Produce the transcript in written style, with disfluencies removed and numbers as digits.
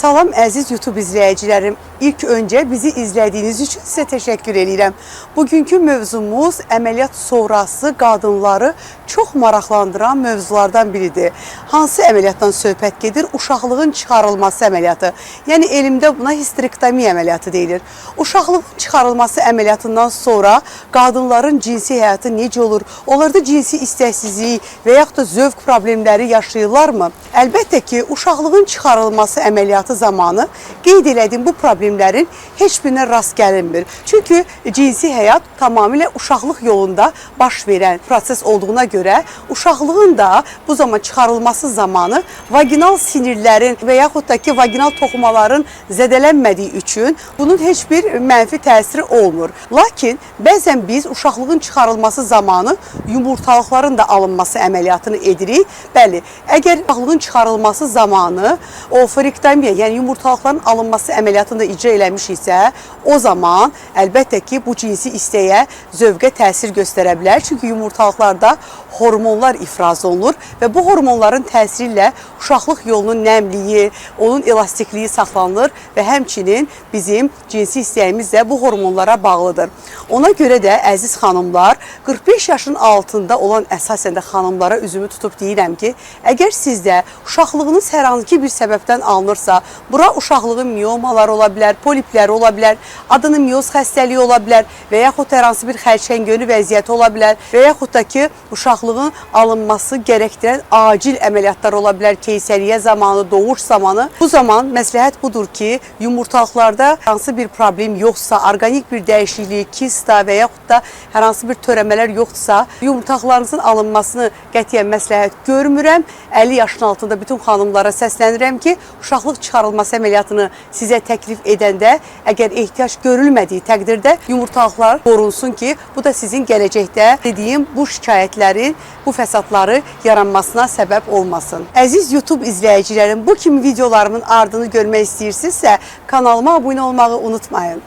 Salam əziz YouTube izləyicilərim. İlk öncə bizi izlədiyiniz üçün sizə təşəkkür edirəm. Bugünkü mövzumuz əməliyyat sonrası qadınları çox maraqlandıran mövzulardan biridir. Hansı əməliyyatdan söhbət gedir? Uşaqlığın çıxarılması əməliyyatı. Yəni elmdə buna histerektomiya əməliyyatı deyilir. Uşaqlığın çıxarılması əməliyyatından sonra qadınların cinsi həyatı necə olur? Onlarda cinsi istəksizlik və yaxud da zövq problemləri yaşayırlarmı? Əlbəttə ki, uşaqlığın çıxarılması əməliyyatı zamanı qeyd elədiyim bu problemlərin heç birinə rast gəlinmir. Çünki cinsi həyat tamamilə uşaqlıq yolunda baş verən proses olduğuna görə uşaqlığın da bu zaman çıxarılması zamanı vaginal sinirlərin və yaxud da ki, vaginal toxumaların zədələnmədiyi üçün bunun heç bir mənfi təsiri olmur. Lakin bəzən biz uşaqlığın çıxarılması zamanı yumurtalıqların da alınması əməliyyatını edirik. Bəli, əgər uşaqlığın çıxarılması zamanı oforektomiya, yəni yumurtalıqların alınması əməliyyatını da icra eləmişiksə, o zaman əlbəttə ki, bu cinsi istəyə, zövqə təsir göstərə bilər. Çünki yumurtalıqlarda hormonlar ifraz olunur və bu hormonların təsiri ilə uşaqlıq yolunun nəmliyi, onun elastikliyi saxlanılır və həmçinin bizim cinsi istəyimiz də bu hormonlara bağlıdır. Ona görə də əziz xanımlar, 45 yaşın altında olan əsasən də xanımlara üzümü tutub deyirəm ki, əgər sizdə uşaqlığınız hər hansı bir səbəbdən alınırsa, bura uşaqlığın miomaları ola bilər, polipləri ola bilər, adenomioz xəstəliyi ola bilər və yaxud hər hansı bir xərçəngönü vəziyyəti ola bilər və yaxud da ki, uşaqlığın alınması gərəkdirən acil əməliyyatlar ola bilər, keysəriyyə zamanı, doğuş zamanı. Bu zaman məsləhət budur ki, yumurtalıqlarda hansı bir problem yoxsa, orqanik bir dəyişiklik, kista və yaxud da hər hansı bir törəmələr yoxdursa, yumurtalıqlarınızın alınmasını qətiyyən məsləhət görmürəm. 50 yaşın altında bütün xanımlara səslənirəm ki, uşaqlıq çıxarılması əməliyyatını sizə təklif edəndə, əgər ehtiyac görülmədiyi təqdirdə yumurtalıqlar qorunsun ki, bu da sizin gələcəkdə dediyim bu şikayətlərin, bu fəsadları yaranmasına səbəb olmasın. Əziz YouTube izləyicilərim, bu kimi videolarımın ardını görmək istəyirsinizsə, kanalıma abunə olmağı unutmayın.